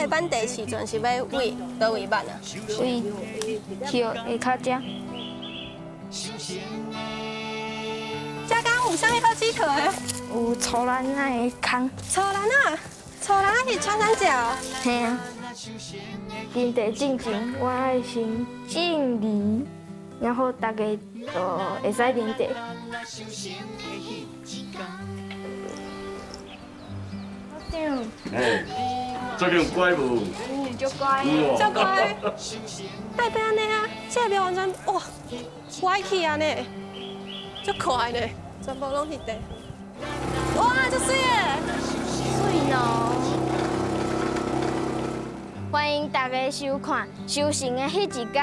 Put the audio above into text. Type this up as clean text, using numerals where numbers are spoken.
板茶时阵是欲佇佗位挽啊？位叶下跤遮。遮敢有啥物好𨑨迌的？有粗蘭仔的空。粗蘭仔，粗蘭仔是穿山甲。嘿啊。啉茶進前，我愛先敬禮，然後大家就會使啉茶。校長。哎，最近乖無？嗯，足乖。足乖。代表按呢啊，這個完全哇，歪去按呢，足快呢，全部攏是茶。哇，足媠的。媠喏。歡迎大家收看《收成的彼一工》。